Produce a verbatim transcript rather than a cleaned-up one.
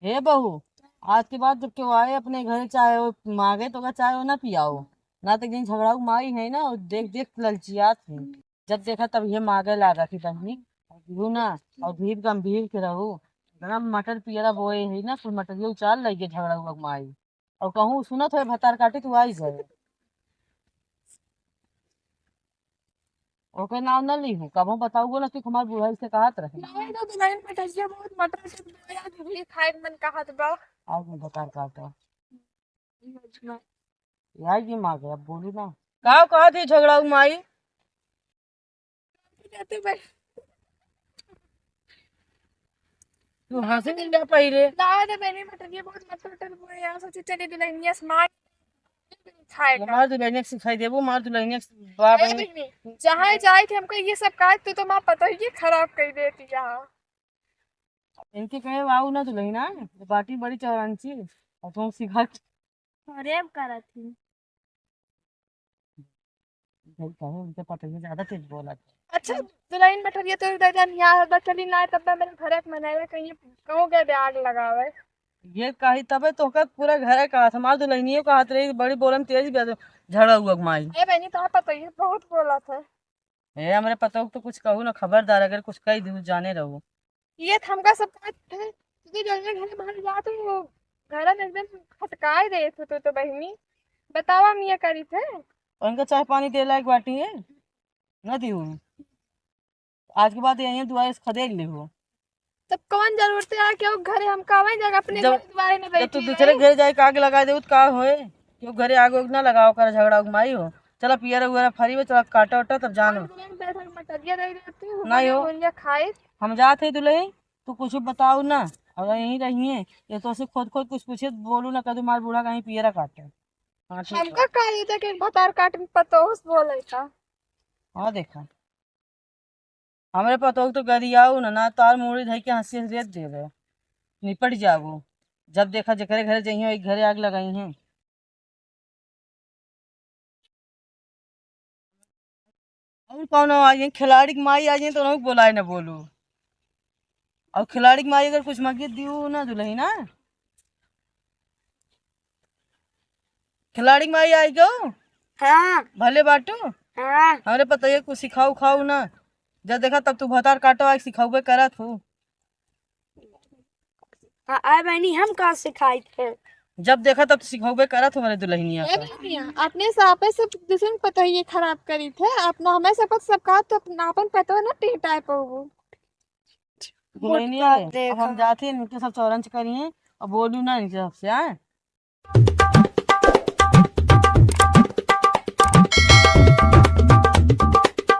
हे बहू, आज के बाद जब केहू आए अपने घरे, चाहे वो मांगे तो का, चाहे वो ना पियाओ, ना तो जिन झगड़ाऊ माई है ना, वो देख देख ललचियात है। जब देखा तब ये मांगे लागा कि बहनी, और पीहू ना, और भीड़ गंभीर के रहू। इतना मटर पियरा बोए है ना, कुल मटरिया उचाल लगे झगड़ाऊ माई। और कहूँ सुनत है भतार काटी तू आई जाए। ओके नाव न लीहू, कबो बताऊगो ना कि हमार बुढ़ाई से कहत रहे। नहीं तो दुल्हन मटरिया बहुत मटर से बोया, घी खाए के मन कहत बा। आज मैं भतार काटा। ये आज ये मांगे, अब बोलू ना। का कहत ही झगड़ाऊ माई? जाते भाई। तू हंसे नहीं जा पहिले। ना रे बहनी, मटरिया बहुत मटर मटर बोए यार, सोचे चली दुल्हनिया से मार खाए का। मार दुल्हनिया के सिखाई देबू, मार दुल्हनिया के बाप ए है। बहनी, जहाँ जाए थे हमको ये सब काज, तू तो माँ पता ही ये खराब कर देती यहाँ। इनके कहे बाबू ना दुल्हन ना, बाटी बड़ी चौरांची, और तुम सिखा के प्रेम करत ही। भाई कहे उनके पता ही ज्यादा तेज बोला। अच्छा, दुल्हन मटरिया तो इधर जान यहाँ बा, चली ना तब मेरे घर के मनावे कहीं कहूँ गए आग लगावे। ये कही तबे तो का पूरा घर का हाथ, हमार दुल्हनियों का हाथ रही, बड़ी बोलम तेज भी, झगड़ा हुआ माई। ए बहनी, तो पता ही बहुत बोला था। ए, हमरे पतोह के तो कुछ कहू ना, खबरदार, अगर कुछ कही दू, जाने रहो। ये तो हमका सब बात है, तू तो जौने घरे बाहर जात हो, घरा में एकदम खटकाए देत हो तू तो बहिनी। बतावा हम ये करी थे। उनका चाय पानी दे लायक बाटी है, ना दिहू। आज के बाद यहीं दुआरे से खदेड़ ले हो। तब कौन जरूरत है यार, केहू घरे हम कावे जाके अपने जब, घर दुआरे में जब तू बैठी दूसरे रहे। घरे जाए के आग लगा दे, तो का होए? केहू घरे आग उग ना लगाओ, कर झगड़ा उग माई हो। चला पियर उगरा फरी हो, चला काटा उटा, तब जानो। दुल्हन बैठक मटरिया रही रहती, नहीं हो। गोलियां खाए। हम जात है दुल्हन, तू कुछ बताओ ना, और यहीं रहिए, ये तो ऐसे खोद खोद कुछ पूछे, बोलू ना, कदू मार बूढ़ा कहीं पियरा काटे। हाँ, ठीक है। हमका का ये था कि भतार काट में पतोस बोले का? हाँ, देखा। हमरे पतोह तो गरियाऊ न, ना तार मूड़ी धइ के हंसी हंसी रेत देवे। निपट जाबू। जब देखा जेकरे घरे जइहें, वही घरे आग लगाई हैं। और कौनो आ जाए, खिलाड़ी के माई आ जाए तो उन्हों बोलाए न बोलू। और खिलाड़ी के माई अगर कुछ मगित दियो ना दुल्हन ना, खिलाड़ी के माई आई गो। हाँ। भले बाटू। हाँ। हमरे पतोहिया कुछ सिखाऊ खाऊ ना, जब देखा तब तू भतार काटो आके सिखाउबे करत हो। हाँ, आए बहनी, हम का सिखाई थे? जब देखा तब तो सिखाउबे करत हो हमरे दुल्हनिया ए का। बहनिया, अपने से आपे सब दूसरे में पतोहिए खराब करी थे, अपना हमें सब कुछ सब कहा तो अपना अपन पतोह ना टिहटाए पाऊबू। दुल्हनिया मोटका रे, अब हम देखा। जाते हैं, इनके सब चौरंच करिए, अब बोलू ना इनके सबसे, आए।